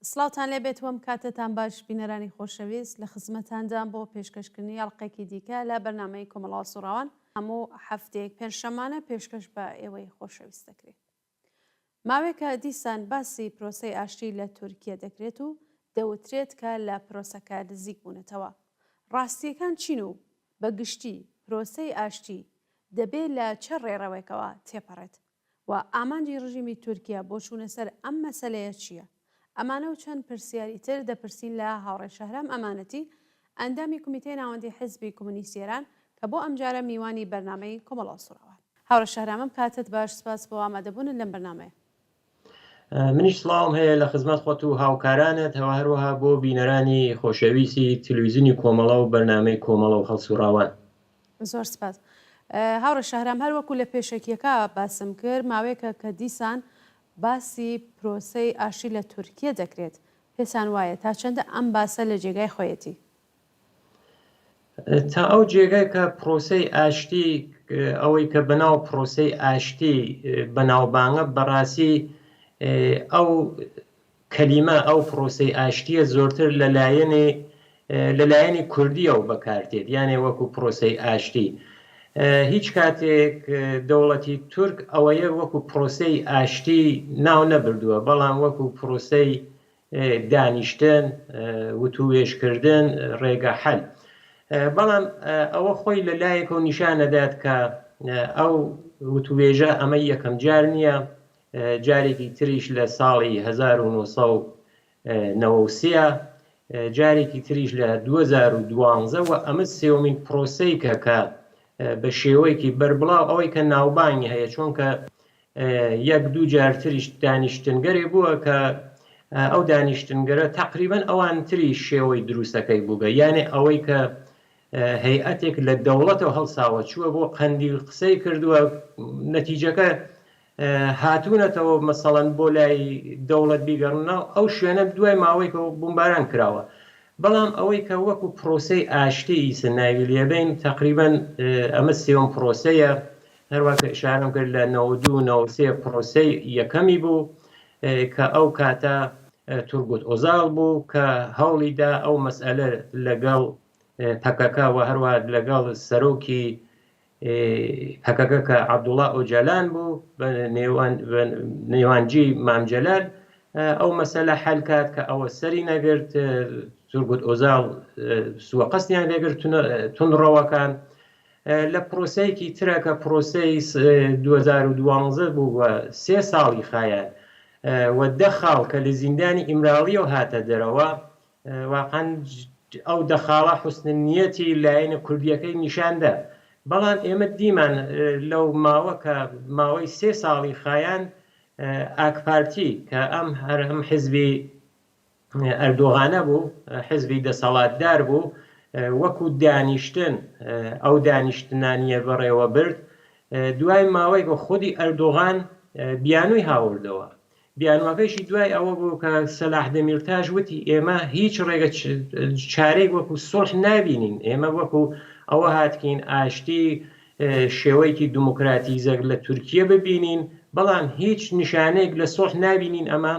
سڵاوتان لێبێت وەم کاتەتان باش بینەرانی خۆشەویست لە خزمەتاندام بۆ پێشکەشکردنی ئەڵقێکی دیکە لە بەرنامەی کۆمەڵا سوڕاوان هەموو هەفتەیەک پێنجشەمانە پێشکەش بە ئێوەی خۆشەویست دەکرێت. ماوەیەکە دیسان باسی پرۆسەی ئاشتی لە تورکیە دەکرێت و دەوترێت کە لە پرۆسەکە نزیک بوونەتەوە. ڕاستییەکان چین و بە گشتی پرۆسەی ئاشتی دەبێ لە چ ڕێڕەوێکەوە تێپەڕێت و ئامانجی ڕژیمی تورکیە بۆ چوونە سەر ئەم مەسەلەیە چییە؟ ئەمانە و چەند پرسیاری تر دەپرسین لە هاوڕێ شەهرام ئەمانەتی، ئەندامی کومیتەی ناوەندی حیزبی کومونیستی ئێران کە بۆ ئەمجارە میوانی بەرنامەی کۆمەڵ ئەڵسوڕاوە. هاوڕێ شەهرام ئەم کاتەت باش سپاس بۆ ئامادەبوونت لەم بەرنامەیە. منیش سڵاوم هەیە لە خزمەت خۆت و هاوکارانت هەوە هەروەها بۆ بینەرانی خۆشەویستی تلویزیونی کۆمەڵە و بەرنامەی کۆمەڵە و هەڵسوڕاوان. زۆر سپاس. هاوڕێ شەهرام هەر وەکو لە پێشەکیەکە باسم کرد ماوەیەکە کە دیسان باسی پرۆسەی ئاشتی لە تورکیە دەکرێت پێتان وایە تا چەندە ئەم باسە لە جێگای خۆیەتی؟ تا ئەو جێگای کە پرۆسەی ئاشتی ئەوەی کە بەناو پرۆسەی ئاشتی بەناوبانگە بەڕاستی ئەو کەلیمە ئەو پرۆسەی ئاشتیە زۆرتر لە لایەنی لە لایەنی کوردیەوە بەکارتێت یانێ وەکو پرۆسەی ئاشتی هیچ کاتێک دەوڵەتی تورک ئەوەیە وەکو پرۆسەی ئاشتی ناو نەبردووە بەڵام وەکو پرۆسەی دانیشتن، وتووێژکردن، ڕێگە حەل. بەڵام ئەوە خۆی لە لایەکەوە نیشان ئەدات کە ئەو وتووێژە ئەمە یەکەم جار نییە، جارێکی تریش لە ساڵی 1993 جارێکی تریش لە 2012 و ئەمە سێومین پرۆسەیکە کە بە شێوەیەکی بەربڵاو ئەوەی کە ناوبانگی هەیە چۆنکە یەک دوو جار تریش دانیشتنگەرێ بووە کە ئەو دانیشتنگەرە تەقریبەن ئەوان تری شێوەی دروستەکەی بووگە یانێ ئەوەی کە هەیئەتێک لە دەوڵەتەوە هەڵساوە چووە بۆ قەندیل قسەی کردووە نەتیجەکە هاتوونەتەوە مەسەڵەن بۆ لای دەوڵەت بیگەڕنەوە ئەو شوێنە دوای ماوەیەکەوە بومباران کراوە بەڵام ئەوەی کە وەکو پرۆسەی ئاشتی ئیسە ناوی لێبەین تەقریبەن ئەمە سێوم پرۆسەیە هەروا کە ئیشارەم کرد لە 92 93 پرۆسەی یەکەمی بوو کە ئەو کاتە تورگوت ئۆزاڵ بوو کە هەوڵی دا ئەو مەسئلە لەگەڵ پەکەکە و هەروە لەگەڵ سەرۆکی پەکەکە کە عەبدوڵا ئۆجالان بوو بە نێوانجی مام جەلال ئەو مەسەلە حەل کات کە ئەوە سەری نەگرت تورگوت ئۆزاڵ سووە قەستیان لێگرت تونڕەوەکان لە پرۆسەیەکی ترە کە پرۆسەی 2012 بوو و سێ ساڵی خایان و دە خاڵ کە لە زیندانی ئیمراڵیەوە هاتە دەرەوە واقعا ئەو دە خاڵە حوسن نیەتی لایەنە کوردیەکەی نیشان دا بەڵام ئێمە دیمان لەو ماوە کە ماوەی سێ ساڵی خایان ئاکپارتی کە ئەم هەر ئەم حزبی ئەردۆغانە بوو، حزبی دەسەڵاتدار بوو، وەکو دانیشتن ئەو دانیشتنانیە بەڕێوە برد، دوای ماوەیەک خودی ئەردۆغان بیانووی هاوردەوە، بیانووەکەیشی دوای ئەوە بوو کە سەلاح دەمیرتاش وتی ئێمە هیچ ڕێگە چارەیەک وەکو سوڵح نابینین، ئێمە وەکو ئەوە هاتکین ئاشتی شێوەیەکی دموکراتیزە لە تورکیە ببینین، بەڵام هیچ نیشانەیەک لە سوڵح نابینین ئەمە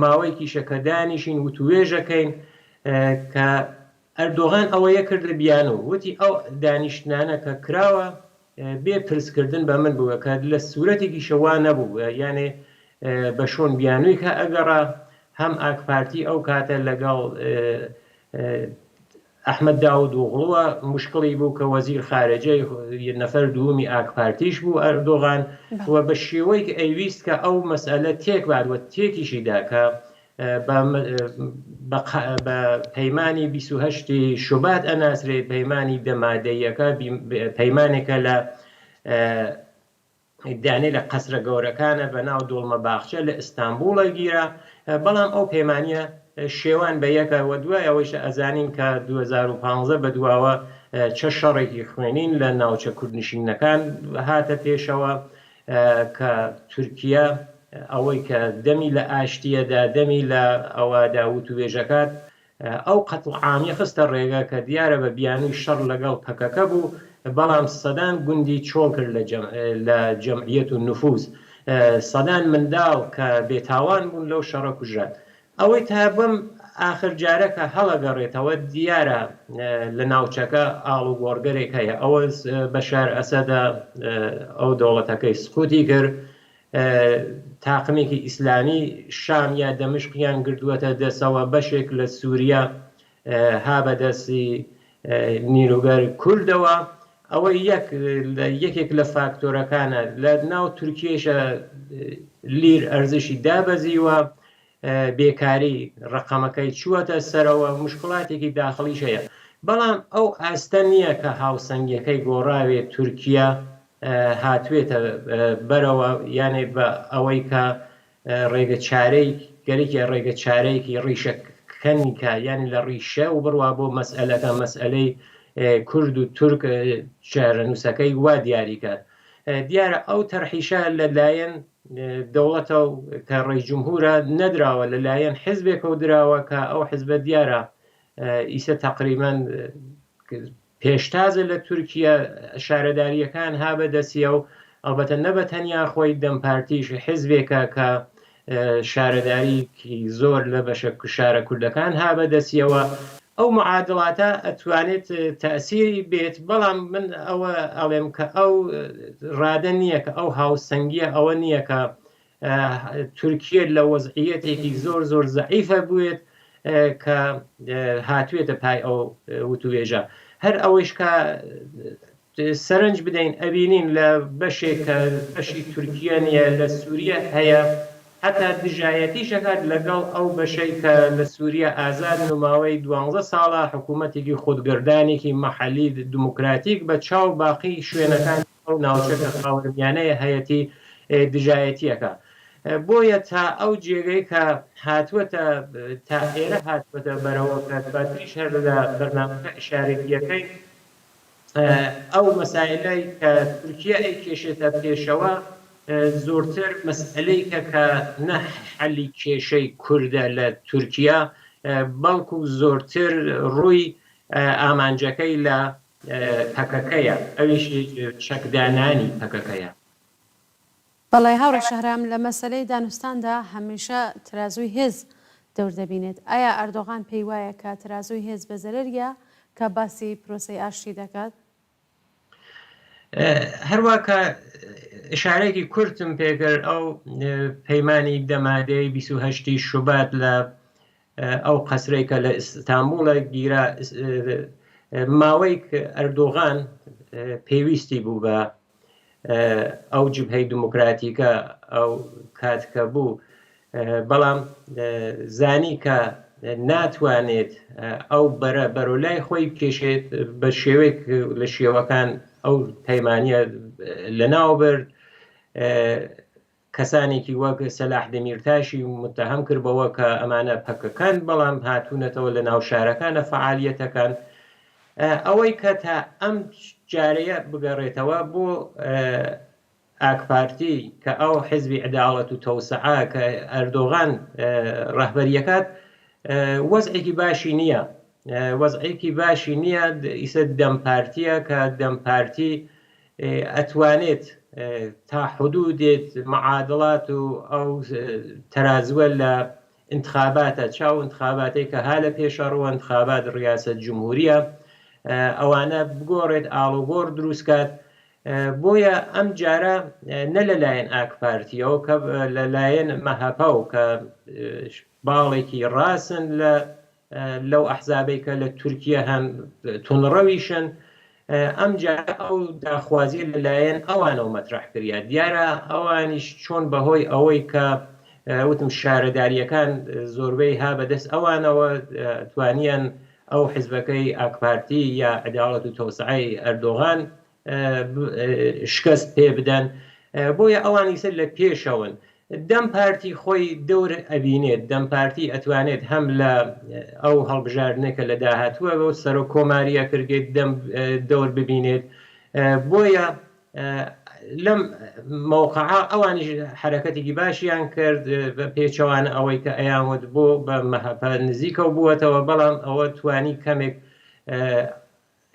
ماوەیەکیشە کە دانیشین وتووێژەکەین کە ئەردۆغان ئەوەیە کردە بیانوو وتی ئەو دانیشتنانە کە کراوە بێ پرسکردن بە من بووە کە لە سورەتێکیشە وا نەبوو یانێ بە شۆن بیانووی کە ئەگەڕا هەم ئاکپارتی ئەو کاتە لەگەڵ ئەحمەد داودئۆغڵووە موشکڵی بوو کە وەزیر خارجەی نەفەر دوومی ئاکپارتیش بوو ئەردۆغان و بە شێوەیەک ئەیویست کە ئەو مەسئەلە تێک بات و تێکیشی دا کە بە پەیمانی 28 شوبات ئەناسرێ پەیمانی دە مادەییەکە پەیمانێکە لە دانێ لە قەسرە گەورەکانە بە ناو دۆڵمە باخچە لە ئیستانبوڵە گیرا، بەڵام ئەو پەیمانیە شێوان بە یەکە و دوای ئەوەیشە ئەزانین کە 2015 بە دواوە چە شەڕێکی خوێنین لە ناوچە کوردنشینەکان هاتە پێشەوە کە تورکیە ئەوەی کە دەمی لە ئاشتیەدا دەمی لە ئەوەدا وتوێژەکات ئەو قەتڵعامی خستە ڕێگە کە دیارە بە بیانووی شەڕ لەگەڵ پەکەکە بوو، بەڵام سەدان گوندی چۆڵ کرد لە جەمعیەت و نفوز، سەدان منداڵ کە بێتاوان بوون لەو شەڕە کوژران. ئەوەی تا بەم ئاخر جارە کە هەڵەگەڕێتەوە دیارە لە ناوچەکە ئاڵوگۆڕگەرێک هەیە ئەوە بەشار ئەسەدە ئەو دەوڵەتەکەی سقوتی کرد تاقمێکی ئیسلامی شام یا دەمشقیان گردووەتە دەسەوە بەشێک لە سووریا ها بەدەستی نیروگەر کوردەوە ئەوە یەک یەکێک لە فاکتۆرەکانە لە ناو تورکیەشە لیر ئەرزشی دابەزیوە بێکاری ڕەقەمەکەی چووەتە سەرەوە مشکڵاتێکی داخڵیش هەیە بەڵام ئەو ئاستە نییە کە هاوسەنگیەکەی گۆڕاوێ تورکیا هاتوێتە بەرەوە یانێ بە ئەوەی کە ڕێگە چارەی گەرەکیە ڕێگە چارەیەکی ڕیشە کەنی کە یانی لە ڕیشە و بڕوا بۆ مەسئەلەکە مەسئەلەی کورد و تورک چارەنووسەکەی وا دیاری کات دیارە ئەو تەرحیشە لە لایەن دەوڵەتە و کە ڕێی جمهورە نەدراوە لە لایەن حزبێکەوە دراوە کە ئەو حزبە دیارە ئیسە تقریبان پێشتازە لە تورکیە شارەدارییەکان ها بە دەسیەو، ئەڵبەتە نە بە تەنیا خۆی، دەم پارتیش حیزبێکە کە شارەداریی زۆر لە بەشە شارە کوردەکان ها بە دەسیەوە، ئەو معادڵاتە ئەتوانێت تەئسیری بێت، بەڵام من ئەوە ئەڵێم کە ئەو ڕادە نییە کە ئەو هاوسەنگییە ئەوە نییە کە تورکیە لە وەزعیەتێکی زۆر زۆر زەعیفە بوێت کە هاتوێتە پای ئەو وتوێژە هەر ئەوەیش کە سەرنج بدەین ئەبینین لە بەشێک کە بەشی تورکیە نییە لە سووریە هەیە هەتا دژایەتیش ئەکات لەگەڵ ئەو بەشەی کە لە سووریە ئازادن و ماوەی دوانزە ساڵە حکوومەتێکی خودگەردانێکی مەحەلی دموکراتیک بە چاو باقی شوێنەکان ئەو ناوچە کە خاوەرمیانەیە هەیەتی دژایەتیەکە بۆیە تا ئەو جێگەی کە هاتووەتە تا ئێرە هاتووەتە بەرەوە کە دواتریش هەر لە بەرنامەکە ئیشارەتیەکەی ئەو مەسایلەی کە تورکیە ئەیکێشێتە پێشەوە زۆرتر مەسئەلەیکە کە نە حەلی کێشەی کوردە لە تورکیا بەڵکو زۆرتر ڕووی ئامانجەکەی لە پەکەکەیە، ئەویش چەکدانانی پەکەکەیە. بەڵێ هاوڕێ شەهرام، لە مەسەلەی دانوستاندا هەمیشە ترازووی هێز دەور دەبینێت، ئایا ئەردۆغان پێی وایە کە ترازووی هێز بە زەرەریە کە باسی پرۆسەی ئاشتی دەکات؟ هەروا کە ئشارەیەکی کورتم پێکرد ئەو پەیمانی دە مادەی 28 شوبات لە ئەو قەسرەی کە لە ئیستانبوڵە گیرا ماوەیەک ئەردۆغان پێویستی بوو بە ئەو جبهەی دموکراتیکە ئەو کات کە بوو بەڵام زانی کە ناتوانێت ئەو بەرە بەرەو لای خۆی بکێشێت بە شێوەیەک لە شێوەکان ئەو پەیمانە لەناو برد کەسانێکی وەک سەلاح دەمیرتاشی موتەهەم کرد بەوە کە ئەمانە پەکەکەن، بەڵام هاتوونەتەوە لە ناو شارەکانە فەعالیەتەکان. ئەوەی کە تا ئەم جارەیە بگەڕێتەوە بۆ ئاکپارتی کە ئەو حزبی عداڵەت و تەوسعە کە ئەردۆغان ڕەهبەریەکات وەزعێکی باشی نییە وەزعێکی باشی نییە ئیسە دەم پارتیە کە دەم پارتی ئەتوانێت تا حدودێت معادڵات و ئەو تەرازوە لە انتخاباتە چاو انتخاباتەی کە ها لە پێشەڕوە انتخابات ریاست جمهوریە ئەوانە بگۆڕێت ئاڵوگۆڕ دروستکات بۆیە ئەم جارە نە لەلایەن ئاک پارتیەوە کە لەلایەن مەهەپە و کە باڵێکی ڕاستن لە لەو ئەحزابەی کە لە تورکیە هەن تونڕەویشن، ئەمجارە ئەو داخوازیە لە لایەن ئەوانەوە مەترەح کریا. دیارە ئەوانیش چۆن بەهۆی ئەوەی کە وتم شارەداریەکان زۆربەی ها بەدەست ئەوانەوە توانیان ئەو حزبەکەی ئاکپارتی یا عداڵەت و تەوسعەی ئەردۆغان شکست پێ بدەن بۆیە ئەوان ئیسە لە پێشەوەن دەم پارتی خۆی دەور ئەبینێت دەم پارتی ئەتوانێت هەم لە ئەو هەڵبژاردنێک کە لە داهاتووە بۆ سەرۆک کۆماریە کردێت دەم دەور ببینێت بۆیە لەم مەوقعە ئەوانیش حرەکەتێکی باشیان کرد بە پێچەوانە ئەوەی کە ئەیانوت بۆ بە مەهەپە نزیکەوە بووەتەوە بەڵام ئەوە توانی کەمێک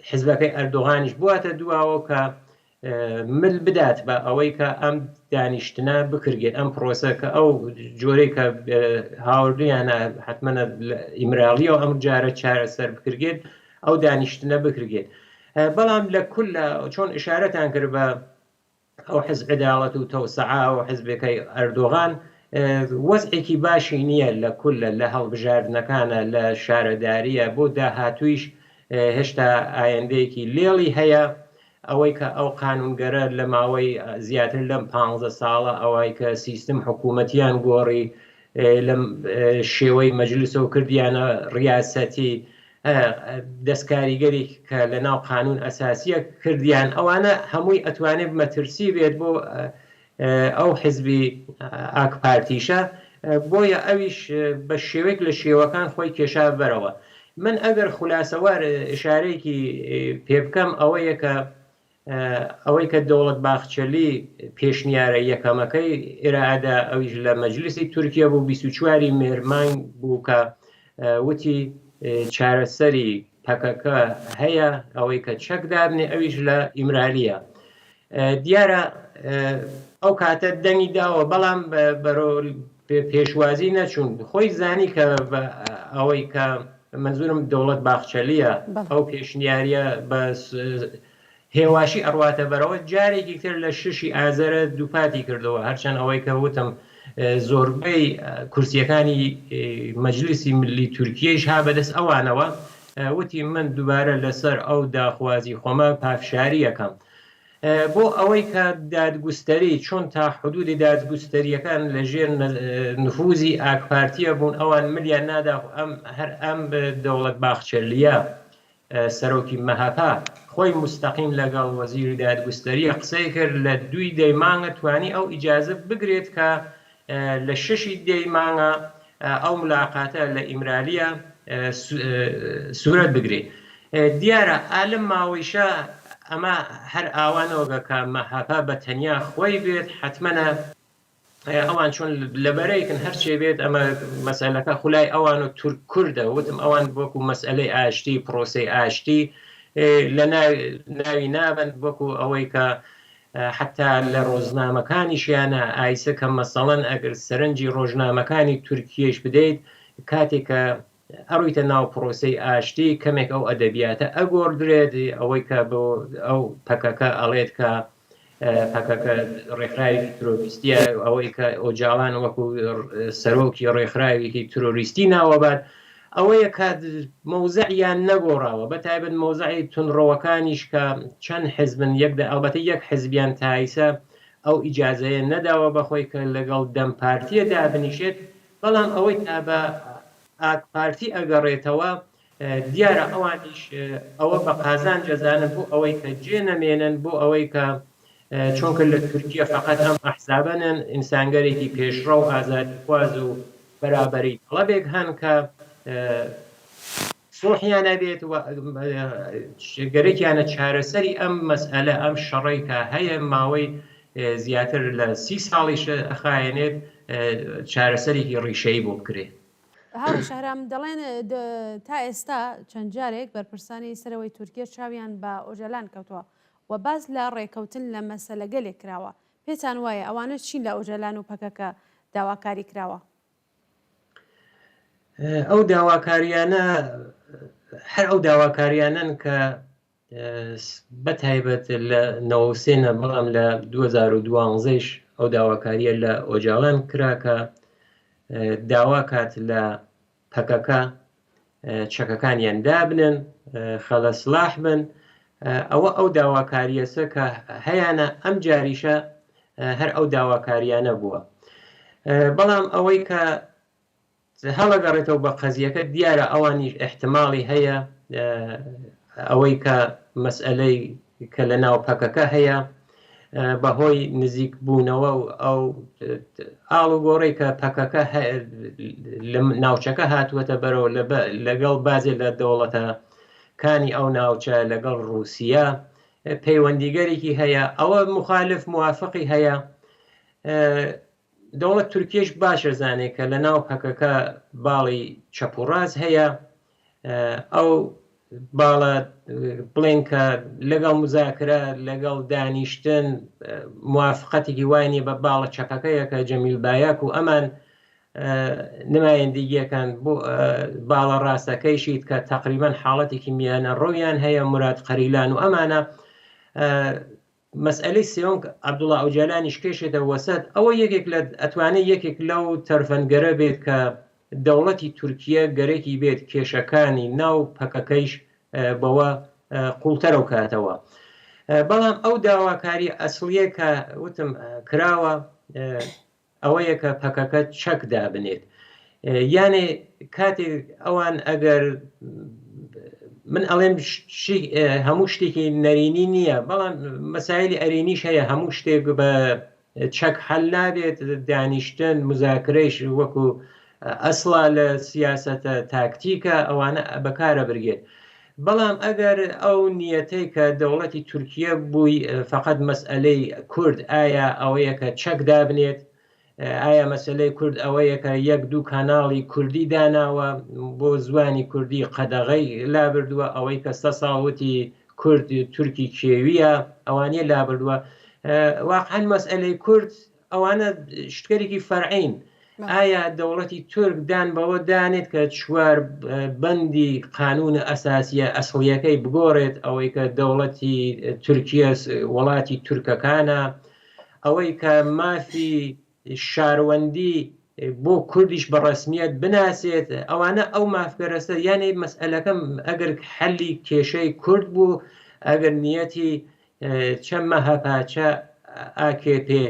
حزبەکەی ئەردۆغانیش بواتە دواوە کە مل بدات بە ئەوەی کە ئەم دانیشتنە بکرگێت ئەم پرۆسە کە ئەو جۆرەی کە هاوردیانە حتممە ئیمرالیەوە ئەم جارە چارەسەر بکرگێت ئەو دانیشتنە بکرگێت بەڵام لە کل چۆن ئشارەتان کرد بە ئەو حزب عداڵەت و تەوسعە و حزبەکەی ئەردۆغان وەزعێکی باشی نییە لە کولە لە هەڵبژاردنەکانە لە شارەداریە بۆ داهاتوویش هێشتا ئایندەیەکی لێڵی هەیە ئەوەی کە ئەو قانونگەرە لە ماوەی زیاتر لەم پانزە ساڵە ئەوای کە سیستم حکوومەتیان گۆڕی لەم شێوەی مەجلسەوە کردیانە ڕیاسەتی دەستکاریگەری کە لە ناو قانون ئەساسیە کردیان ئەوانە هەمووی ئەتوانێت مەترسی بێت بۆ ئەو حزبی ئاک پارتیشە بۆیە ئەویش بە شێوەیەک لە شێوەکان خۆی کێشا بەرەوە. من ئەگەر خولاسەوار ئشارەیەکی پێ بکەم ئەوەیە کە ئەوەی کە دەوڵەت باخچەلی پێشنیارە یەکەمەکەی ئرائەدا ئەویش لە مەجلسی تورکیە بوو 24 ی مێهر مانگ بوو کە وتی چارەسەری پەکەکە هەیە ئەوەی کە چەک دابنێ ئەویش لە ئیمرالیە دیارە ئەو کاتە دەنگی داوە بەڵام بەرەو پێشوازی نەچوون خۆی زانی کە ئەوەی کە منزورم دەوڵەت باخچەلیە ئەو پێشنیاریە بە هێواشی ئەڕواتە بەرەوە جارێکی تر لە ششی ئازەرە دووپاتی کردەوە هەرچەند ئەوەی کە وتم زۆربەی کورسیەکانی مەجلیسی ملی تورکیەیش ها بەدەست ئەوانەوە وتی من دووبارە لەسەر ئەو داخوازی خۆمە پافشاری ئەکەم بۆ ئەوەی کە دادگوستەری چۆن تا حدودی دادگوستەریەکان لە ژێر نفوزی ئاکپارتیە بوون ئەوان ملیان نادا ئەم هەر ئەم دەوڵەت باخچەلیە سەرۆکی مەهەپە خۆی موستەقیم لەگەڵ وەزیری دادگوستەریە قسەی کرد لە دووی دەی مانگە توانی ئەو ئیجازە بگرێت کە لە شەشی دەی مانگە ئەو ملاقاتە لە ئیمرالیە سورەت بگرێ. دیارە ئا لەم ماوەیشە ئەمە هەر ئاوا نەوەگە کە مەهەپە بە تەنیا خوەی بێت حەتمەنە ئەوان چۆن لەبەرەیەکن هەرچێ بێت ئەمە مەسەلەکە خولای ئەوان و تورک کوردە وتم ئەوان وەکو مەسئلەی ئاشتی پرۆسەی ئاشتی لە ناوی نابن وەکو ئەوەی کە حتا لە ڕۆژنامەکانیشیانە ئایسە کە مەسەڵەن ئەگەر سەرنجی ڕۆژنامەکانی تورکیەش بدەیت کاتێک کە ئەڕۆیتە ناو پرۆسەی ئاشتی کەمێک ئەو ئەدەبیاتە ئەگۆڕدرێت ئەوەی کە بۆ ئەو پەکەکە ئەڵێت کە پەکەکە ڕێکخراوێکی ترۆریستیە ئەوەی کە ئۆجالان وەکو سەرۆکی ڕێکخراوێکی ترۆریستی ناوەبات ئەوەیە کە مەوزعیان نەگۆڕاوە بە تایبەت مەوزعی تونڕەوەکانیش کە چەند حزبن یەک ئەڵبەتە یەک حزبیان تایسە ئەو ئیجازەیە نەداوە بەخۆی کە لەگەڵ دەم پارتیە دابنیشێت بەڵام ئەوەی تا بە ئاک پارتی ئەگەڕێتەوە دیارە ئەوانیش ئەوە بە قازانج ئەزانن بۆ ئەوەی کە جێ نەمێنن بۆ ئەوەی کە چۆنکە لە تورکیە فقط ئەم ئەحزابەنن ئینسانگەرێکی پێشڕەو ئازادیخواز و بەرابەری تەڵەبێک هەن کە سوڵحیان ئەبێت و گەرەکیانە چارەسەری ئەم مەسئەلە ئەم شەڕەی کە هەیە ماوەی زیاتر لە سی ساڵیش ئەخایەنێت چارەسەرێکی ڕیشەیی بۆ بکرێت. هاوڕێ شەهرام، دەڵێن تا ئێستا چەند جارێک بەرپرسانی سەرەوەی تورکیە چاویان بە ئۆجەلان کەوتووە و باس لە ڕێکەوتن لە مەسەلەگەلێک کراوە، پێتان وایە ئەوانە چین لە ئۆجەلان و پەکەکە داواکاری کراوە؟ ئەو داواکاریانە هەر ئەو داواکاریانەن کە بە تایبەت لە 93 نە بەڵام لە 2012 ئەو داواکاریە لە ئۆجالان کرا کە داوا کات لە پەکەکە چەکەکانیان دابنن خەلە سلاح بن ئەوە ئەو داواکاریەسە کە هەیانە ئەم جاریشە هەر ئەو داواکاریانە بووە بەڵام ئەوەی کە هەڵەگەڕێتەوە بە قەزیەکە دیارە ئەوانیش ئیحتماڵی هەیە ئەوەی کە مەسئەلەی کە لە ناو پەکەکە هەیە بەهۆی نزیک بوونەوە و ئەو ئاڵوگۆڕی کە پەکەکە لە ناوچەکە هاتووەتە بەرەوە لەگەڵ بازێ لە دەوڵەتە کانی ئەو ناوچە لەگەڵ رووسیا پەیوەندیگەرێکی هەیە ئەوە مخالف موافقی هەیە دەوڵەت تورکیەش باش ئەزانێ کە لە ناو پەکەکە باڵی چەپ و ڕاست هەیە، ئەو باڵە بڵێن کە لەگەڵ مزاکرە لەگەڵ دانیشتن موافقەتێکی وای نیە بە باڵە چەپەکەیە کە جەمیل بایاک و ئەمان نمایندگیەکان بۆ باڵە ڕاستەکەیشیت کە تقریبان حاڵەتێکی میانە ڕۆیان هەیە مراد قەریلان و ئەمانە مەسئەلەی سێوەم کە عەبدوڵا ئۆجالانیش کێشێتە وەسەت، ئەوە یەکێک لە ئەتوانێت یەکێک لەو تەرفەندگەرە بێت کە دەوڵەتی تورکیە گەرەکی بێت کێشەکانی ناو پەکەکەیش بەوە قوڵتەرەو کاتەوە. بەڵام ئەو داواکاریە ئەسڵیە کە وتم کراوە ئەوەیە کە پەکەکە چەک دابنێت یانێ کاتێک ئەوان ئەگەر من ئەڵێم هەموو شتێکی نەرێنی نییە بەڵام مەسایلی ئەرێنیش هەیە هەموو شتێک بە چەک حل نابێت دانیشتن مزاکرەیش وەکو ئەسڵا لە سیاسەتە تاکتیکە ئەوانە بەکارە برگێت بەڵام ئەگەر ئەو نیەتەی کە دەوڵەتی تورکیە بووی فەقەت مەسئەلەی کورد ئایا ئەوەیە کە چەک دابنێت؟ ئایا مەسەلەی کورد ئەوەیە کە یەک دوو کاناڵی کوردی داناوە بۆ زوانی کوردی قەدەغەی لابردووە ئەوەی کە سە ساڵ وتی کورد تورکی کێویە ئەوانیە لابردووە واقعا مەسئەلەی کورد ئەوانە شتگەلێکی فەرعین. ئایا دەوڵەتی تورک دان بەوە دانێت کە چوار بەندی قانونە ئەساسیە ئەسڵیەکەی بگۆڕێت ئەوەی کە دەوڵەتی تورکیە وڵاتی تورکەکانە ئەوەی کە مافی شاروەندی بۆ کوردیش بە ڕەسمیەت بناسێت ئەوانە ئەو مافگەرەسە یانێ مەسئەلەکەم ئەگەر حەلی کێشەی کورد بوو ئەگەر نیەتی چە مەهەپە چە ئاکێپێ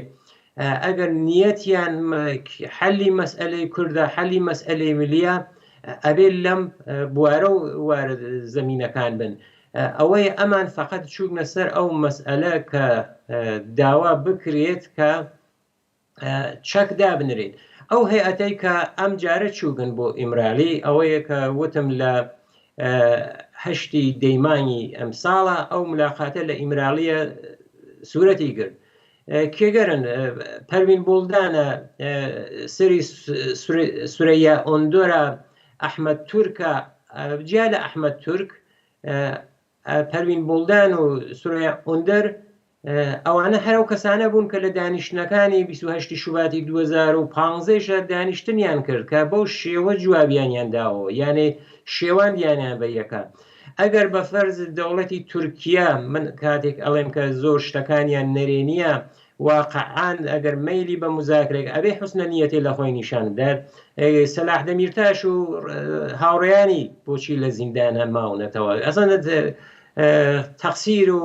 ئەگەر نیەتیان حەلی مەسئەلەی کوردە حەلی مەسئەلەی ملیە ئەبێ لەم بوارە و وارد زەمینەکان بن ئەوەی ئەمان فقط چوونە سەر ئەو مەسئەلە کە داوا بکرێت کە چەک دابنرێت. ئەو هەیئەتەی کە ئەم جارە چووگن بۆ ئیمرالی ئەوەیە کە وتم لە هەشتی دەیمانگی ئەمساڵە ئەو ملاقاتە لە ئیمرالیە سوورەتی گرت. کێگەرن پەروین بوڵدانە سری سورەیە ئۆندۆرا ئەحمەد تورکە جیا لە ئەحمەد تورک پەروین بوڵدان و سورەیا ئۆندەر ئەوانە هەر ئەو کەسانە بوون کە لە دانیشتنەکانی 28 شوباتی 2015 دانیشتنیان کرد کە بەو شێوە جوابیانیان داوە یانێ شێواندیانیان بە یەکە ئەگەر بە فەرز دەوڵەتی تورکیا من کاتێک ئەڵێم کە زۆر شتەکانیان نەرێنیە واقعان ئەگەر مەیلی بە مزاکرێک ئەبێ حسنە نیەتێ لە خۆی نیشان بدات سەلاح دەمیرتاش و هاوڕێیانی بۆچی لە زیندانە ماونەتەوە ئەسەن تەقسیر و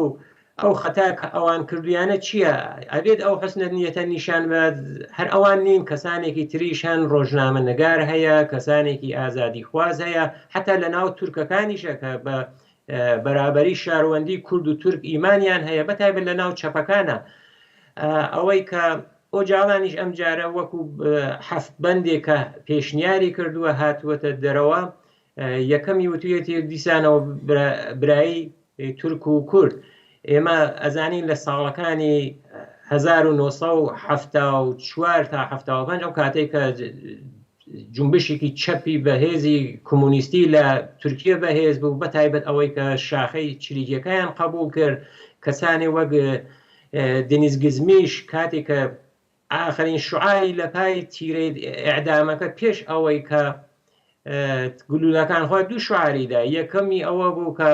ئەو خەتا کە ئەوان کردویانە چییە؟ ئەبێت ئەو حسنە نیەتە نیشان بات هەر ئەوان نین کەسانێکی تریش هەن ڕۆژنامە نگار هەیە کەسانێکی ئازادی خواز هەیە حتا لە ناو تورکەکانیشە کە بە بەرابەری شاروەندی کورد و تورک ئیمانیان هەیە بە تایبەت لە ناو چەپەکانە ئەوەی کە ئۆجالانیش ئەم جارە وەکو هەفت بەندێک کە پێشنیاری کردووە هاتووەتە دەرەوە یەکەمی وتویەتی دیسانەوە برایی تورک و کورد ئێمە ئەزانین لە ساڵەکانی 1974 تا 75 ئەو کاتێک کە جنبشێکی چەپی بەهێزی کۆمۆنیستی لە تورکیە بەهێز بوو بە تایبەت ئەوەی کە شاخەی چریکیەکەیان قبول کرد کەسانی وەک دنیز گزمیش کاتێک کە ئاخرین شعاری لە پای تیرەی ئیعدامەکە پێش ئەوەی کە گلولەکان خۆی دوو شعاریدا یەکەمی ئەوە بوو کە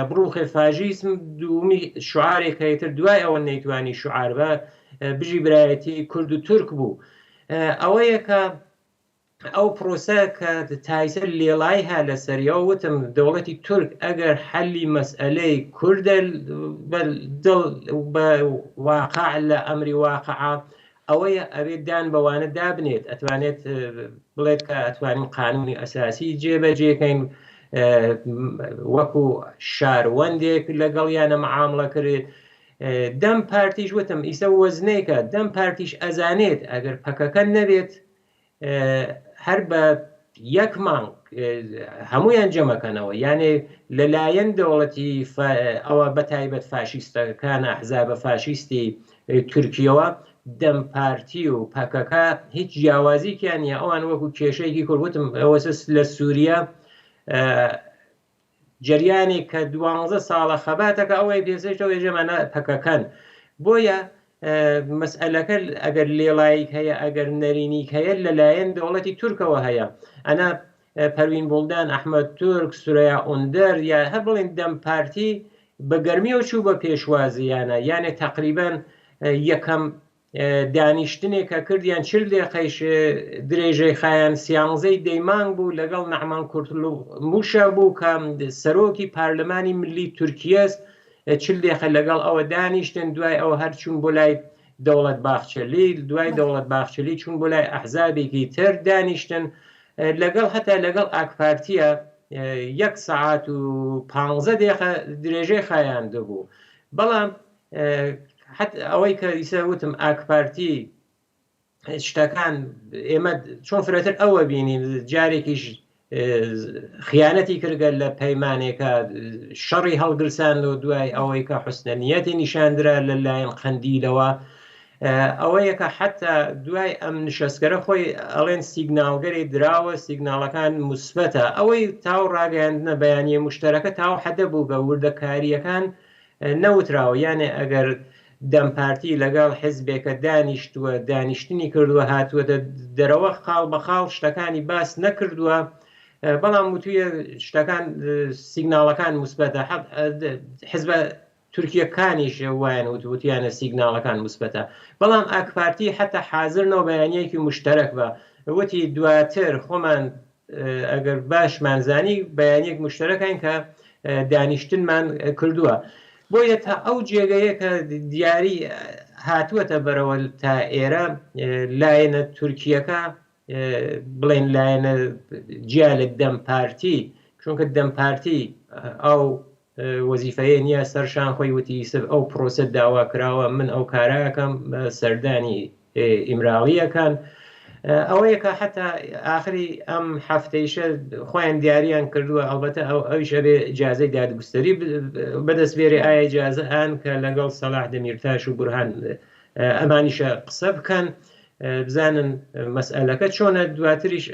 بڕوخێ فاژیسم دوومی شعارێک هەیەتر دوای ئەوە نەیتوانی شعار بە بژی برایەتی کورد و تورک بوو ئەوەیە کە ئەو پرۆسە کە تایسە لێڵای ها لەسەریەوە وتم دەوڵەتی تورک ئەگەر حەلی مەسئەلەی کوردە بە دڵ بە واقع لە ئەمری واقعا ئەوەیە ئەبێت دان بەوانە دابنێت ئەتوانێت بڵێت کە ئەتوانین قانونی ئەساسی جێبەجێکەین وەکو شاروەندێک لەگەڵیانە معامڵە کرێت دەم پارتیش وتم ئیسە وەزنێکە دەم پارتیش ئەزانێت ئەگەر پەکەکە نەبێت هەر بە یەک مانگ هەمویان جەمەکەنەوە یانێ لەلایەن دەوڵەتی ئەوە بە تایبەت فاشیستەکان ئەحزابە فاشیستی تورکیەوە دەم پارتی و پەکەکە هیچ جیاوازیکیان نیە ئەوان وەکو کێشەیەکی کورد وتم ئەوەسە لە سووریا. جەریانێک کە دوانزە ساڵە خەباتەکە ئەوەی پێسێشتەوە ێژەمانە پەکەکەن. بۆیە مەسئەلەکە ئەگەر لێڵاییک هەیە، ئەگەر نەرێنیک هەیە لەلایەن دەوڵەتی تورکەوە هەیە. ئەنا پەروین بوڵدان، ئەحمەد تورک، سورەیا ئوندەر یا هەر بڵێن دەم پارتی بە گەرمیەوە چوو بە پێشوازیانە، یانێ تەقریبەن یەکەم دانیشتنێک کە کردیان 40 دقەیش درێژەی خایان سیانزەی دەی مانگ بوو لەگەڵ نەعمان کورتلوموشە بوو کە سەرۆکی پارلمانی ملی تورکیەس، 40 دقە لەگەڵ ئەوە دانیشتن، دوای ئەوە هەر چوون بۆ لای دەوڵەت باخچەلی، دوای دەوڵەت باخچەلی چوون بۆ لای ئەحزابێکی تر دانیشتن لەگەڵ هەتا لەگەڵ ئاکپارتیە یەک سەعات و پانزە دقە درێژەی خایاندبوو. بەڵام ئەوەی کە ئیسە وتم ئاکپارتی شتەکان ئێمە چۆن فرەتر ئەوە بینین، جارێکیش خیانەتی کردگە لە پەیمانێکە شەڕی هەڵگرساندەوە دوای ئەوەی کە حوسنە نیەتی نیشاندرا لەلایەن قەندیلەوە. ئەوەیە کە حتا دوای ئەم نشەستگەرە خۆی ئەڵێن سیگناڵگەری دراوە، سیگناڵەکان موسبەتە. ئەوەی تاو ڕاگەیاندنە بەیانیە مشتەرەکە تاو حەدە بوو بە وردەکاریەکان نەوتراوە. یانێ ئەگەر دەم پارتی لەگەڵ حزبێکە دانیشتووە، دانیشتنی کردووە، هاتووەتە دەرەوە خاڵ بە خاڵ شتەکانی باس نەکردووە، بەڵام وتویە شتەکان سیگناڵەکان موسبەتە. حزبە تورکیەکانیش وایان وت، وتیانە سیگناڵەکان موسبەتە، بەڵام ئاکپارتی حتا حاضر نەوە بەیانیەکی مشتەرەک بە، وتی دواتر خۆمان ئەگەر باشمان زانی بەیانیەک مشتەرەکین کە دانیشتنمان کردووە. بۆیە تا ئەو جێگەیە کە دیاری هاتووەتە بەرەوە تا ئێرە لایەنە تورکیەکە بڵێن لایەنە جیا لە دەم پارتی، چونکە دەم پارتی ئەو وەزیفەیە نییە سەرشان خۆی، وتی سب ئەو پرۆسە داوا کراوە من ئەو کاراکەم سەردانی ئیمراڵیەکان. ئەوەیە کە حتا ئاخری ئەم هەفتەیشە خۆیان دیاریان کردووە، ئەلبەتە ئەو ئەویش ئەبێ ئیجازەی دادگوستەری بەدەست بێرێ، ئایا ئیجازە ئان کە لەگەڵ سەلاح دەمیرتاش و بورهان ئەمانیشە قسە بکەن بزانن مەسئلەکە چۆنە، دواتریش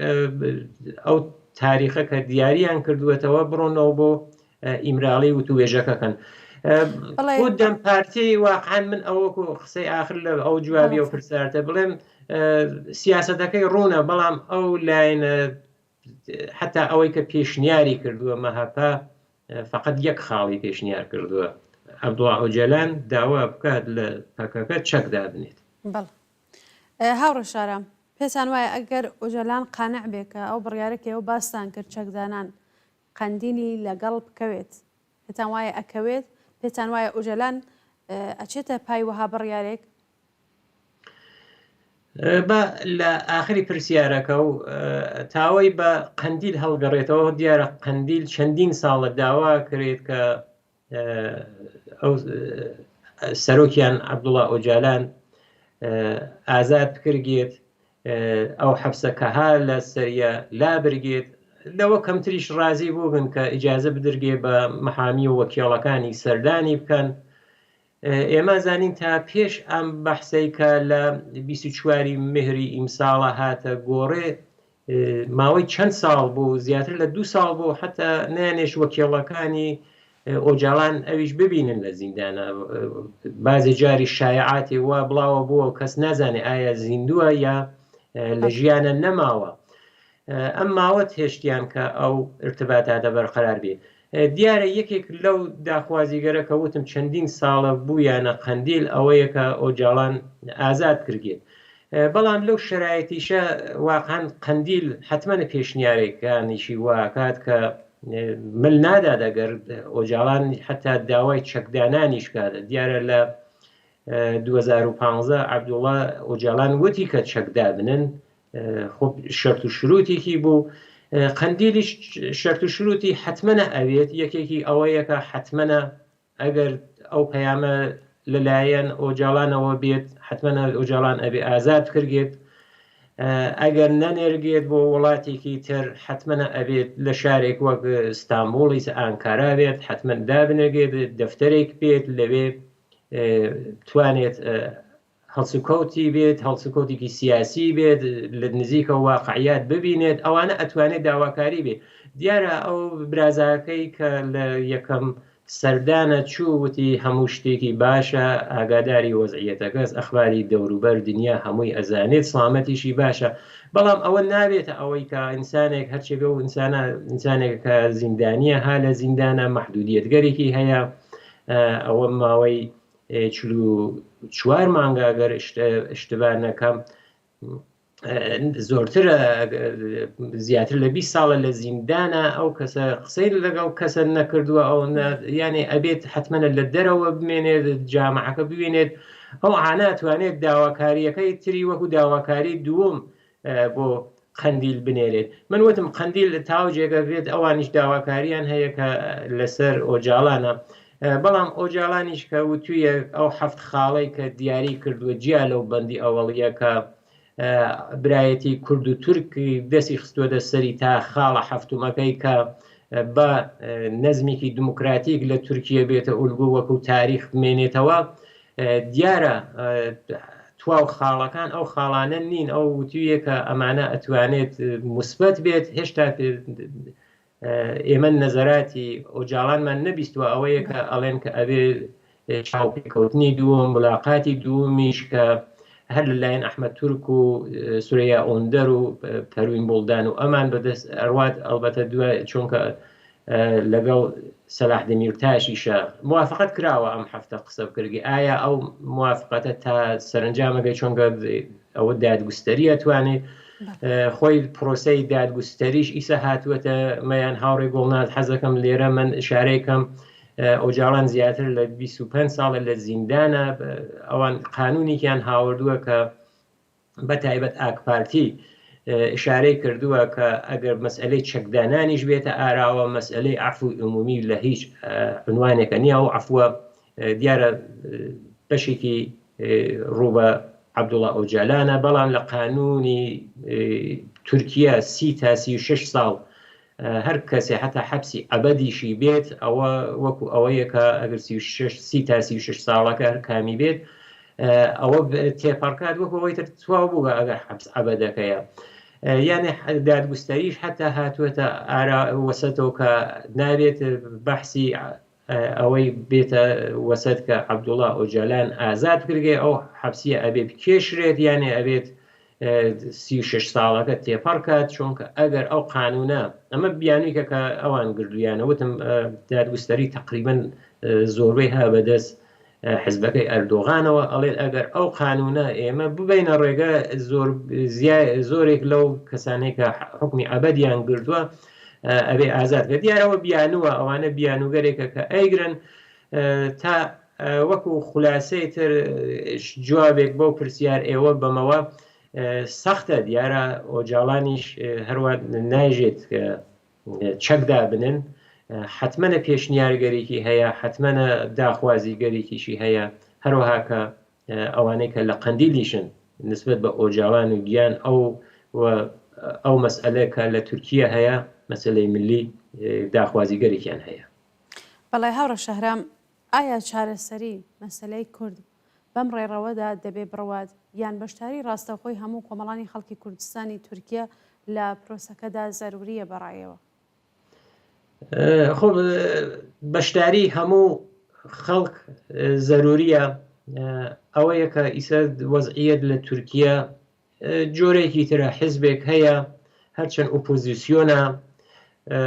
ئەو تاریخە کە دیاریان کردووەتەوە بڕۆنەوە بۆ ئیمراڵی وتوێژەکەکەن. بۆ دەم پارتی واقعا من ئەوەکو قسەی ئاخر لە ئەو جوابی و پرسیارتە بڵێم سیاسەتەکەی ڕوونە، بەڵام ئەو لایەنە حتا ئەوەی کە پێشنیاری کردووە مەهەپە فقط یەک خاڵی پێشنیار کردووە، عەبدوڵا ئۆجالان داوا بکات لە پەکەکە چەک دابنێت. بەڵێ هاوڕێ شارام، پێتان وایە ئەگەر ئۆجالان قانع بێ کە ئەو بڕیارە کە ئێوە باستان کرد چەکدانان قەندیلی لەگەڵ بکەوێت، پێتان وایە ئەکەوێت؟ پێتان وایە ئۆجالان ئەچێتە پای وەها بڕیارێک؟ با لە ئاخری پرسیارەکە و تاوەی بە قەندیل هەڵگەڕێتەوە، دیارە قەندیل چەندین ساڵە داوا کرێت کە ئەو سەرۆکیان عەبدوڵا ئۆجالان ئازاد بکرگێت، ئەو حەبسە کە ها لە سەریە لابرگێت، لەوە کەمتریش ڕازی بووبن کە ئیجازە بدرگێ بە محامی و وەکیڵەکانی سەردانی بکەن. ئێمە زانین تا پێش ئەم بەحسەی کە لە 24 مهری ئیمساڵە هاتە گۆڕێ، ماوەی چەند ساڵ بوو، زیاتر لە 2 ساڵ بوو، حتا نانێش وەکیڵەکانی ئۆجالان ئەویش ببینن لە زیندانە. بازێ جاری شایعاتی وا بڵاوە بووە و کەس نازانێ ئایا زیندووە یا لە ژیانە نەماوە. ئەم ماوەت هێشتیان کە ئەو ارتباتاتە بەرقەرار بێ. دیارە یەکێک لەو داخوازیگەرە کە وتم چەندین ساڵە بوویانە قەندیل ئەوەیە کە ئۆجالان ئازاد کرگێت، بەڵام لەو شرایەتیشە واقعا قەندیل حتممە پێشنیارێکانیشی واکات کە مل نادات ئەگەر ئۆجالان حتا داوای چەکدانانیش کات. دیارە لە 2015 عەبدوڵا ئۆجالان وتی کە چەکدابنن، خۆ شەرت و شروتێکی بوو، قەندیلیش شەرت و شروتی حتممە ئەوێت. یەکێکی ئەوەیە کە حتممە ئەگەر ئەو پەیامە لەلایەن ئۆجالانەوە بێت حتممە ئۆجالان ئەبێ ئازاد کردێت، ئەگەر نەنێرگێت بۆ وڵاتێکی تر حتممە ئەبێت لە شارێک وەک ئیستانبوڵی ئانکارا بێت، حتمما دابنێگێت، دەفتەرێک بێت لەوێ توانێت. هەڵسوکەوتی بێت، هەڵسوکەوتێکی سیاسی بێت، لە نزیکەوە واقعیات ببینێت، ئەوانە ئەتوانێت داواکاری بێت. دیارە ئەو برازاکەی کە لە یەکەم سەردانە چوو وتی هەموو شتێکی باشە، ئاگاداری وەزعیەتەکەس، ئەخباری دەوروبەر دنیا هەمووی ئەزانێت، سڵامەتیشی باشە، بەڵام ئەوە نابێتە ئەوەی کە ئینسانێک هەرچێک ئەو ئینسانە ئینسانێکە کە زیندانیە ها لە زیندانە مەحدودیەتگەرێکی هەیە، ئەوە ماوەی 44 مانگە گەر اشتباه نەکەم زۆرترە زیاتر لە 20 ساڵە لە زیندانە ئەو کەسە قسەی لەگەڵ کەسە نەکردووە ئەو یانێ ئەبێت حتممەە لە دەرەوە بمێنێت جامعەکە ببینێت ئەو عاناتوانێت داواکاریەکەی تری وەکو داواکاری دووەم بۆ قەندیل بنێرێت من وتم قەندیل تاو جێگە بێت ئەوانیش داواکاریان هەیە کە لەسەر ئۆجالانە بەڵام ئۆجالانیش کە وتویە ئەو حەفت خاڵەی کە دیاری کردووە جیا لەو بەندی ئەوەڵیە کە برایەتی کورد و تورک دەستی خستووەتە سەری تا خاڵە حەفتومەکەی کە بە نەزمێکی دموکراتیک لە تورکیە بێتە ئولگو وەکو تاریخ بمێنێتەوە دیارە تواو خاڵەکان ئەو خاڵانە نین ئەو وتویە کە ئەمانە ئەتوانێت موسبەت بێت هێشتا ئێمە نەزەراتی ئۆجاڵانمان نەبیستوە ئەوەیە کە ئەڵێن کە ئەبێ چاوپێکەوتنی دووەم ملاقاتی دووەمیش کە هەر لەلایەن ئەحمەد تورک و سورەیا ئۆندەر و پەروین بوڵدان و ئەمان بەدەست ئەڕوات ئەڵبەتە دوای چونکە لەگەڵ سەلاح دەمیرتاشیشە موافقەت کراوە ئەم هەفتە قسە بکردگی ئایا ئەو موافقەتە تا سەرنجامەگەی چۆنگە ئەوە دادگوستەریە توانێت خۆی پرۆسەی دادگوستەریش ئیسە هاتووەتە مەیان هاوڕێ گۆڵناز حەزەکەم لێرە من شارێکم ئۆجاڵان زیاتر لە 25 ساڵە لە زیندانە ئەوان قانونێکیان هاوردووە کە بە تایبەت ئاکپارتی ئشارەی کردووە کە ئەگەر مەسئلەی چەکدانانیش بێتە ئاراوە مەسئلەی عفوی عمومی لە هیچ عنوانێکە نییە و عفوە دیارە بەشێکی ڕوو بە عەبدوڵا ئۆجالانە، بەڵام لە قانونی تورکیە سی تا 36 ساڵ هەر کەسێ حتا حەبسی ئەبەدیشی بێت ئەوە وەکو ئەوەیە کە ئەگەر 36 سی تا 36 ساڵەکە هەر کامی بێت ئەوە تێپەڕکات وەکو ئەوەی تر تواو بووە ئەگەر حەبس ئەبەدەکەیە یانێ دادگوستەریش حتا هاتووەتە ئارا وەسەتەوە کە نابێت بەحسی ئەوەی بێتە وەسەت کە عەبدوڵا ئۆجالان ئازاد بکرێ ئەو حەبسیە ئەبێ بکێشرێت یانێ ئەبێت 36 ساڵەکە تێپەڕ کات چونکە ئەگەر ئەو قانونە ئەمە بیانویکە کە ئەوان گردویانە وتم دادگوستەری تقریبن زۆربەی ها بەدەست حزبەکەی ئەردۆغانەوە ئەڵێت ئەگەر ئەو قانونە ئێمە ببینە ڕێگە زۆر زۆرێک لەو کەسانەی کە حکمی ئەبدیان گردووە ئەبێ ئازاد کە دیارەوە بیانووە ئەوانە بیانوگەرێکە کە ئەیگرن تا وەکو خولاسەی تر جوابێک بەو پرسیار ئێوە بەمەوە سەختە دیارە ئۆجاڵانیش هەروە نایژێت کە چەک دابنن حەتمەنە پێشنیارگەرێکی هەیە حەتمەنە داخوازیگەرێکیشی هەیە هەروەها کە ئەوانەی کە لە قەندیلیشن نسبەت بە ئۆجالان و گیان ئەو و ئەو مەسئلە کە لە تورکیە هەیە مەسلەی ملی داخوازیگەرێکیان هەیە. بەڵێ هاوڕێ شەهرام، ئایا چارەسەری مەسەلەی کورد بەم ڕێڕەوەدا دەبێ بڕوات یان بەشداری ڕاستەوخۆی هەموو کۆمەڵانی خەڵکی کوردستانی تورکیە لە پرۆسەکەدا زەروورییە بە ڕای ئێوە؟ خۆ بەشداری هەموو خەڵک زەروورییە، ئەوەیە کە ئیسە وەزعیەت لە تورکیە جۆرێکی ترە، حزبێک هەیە هەرچەند ئۆپۆزیسیۆنە،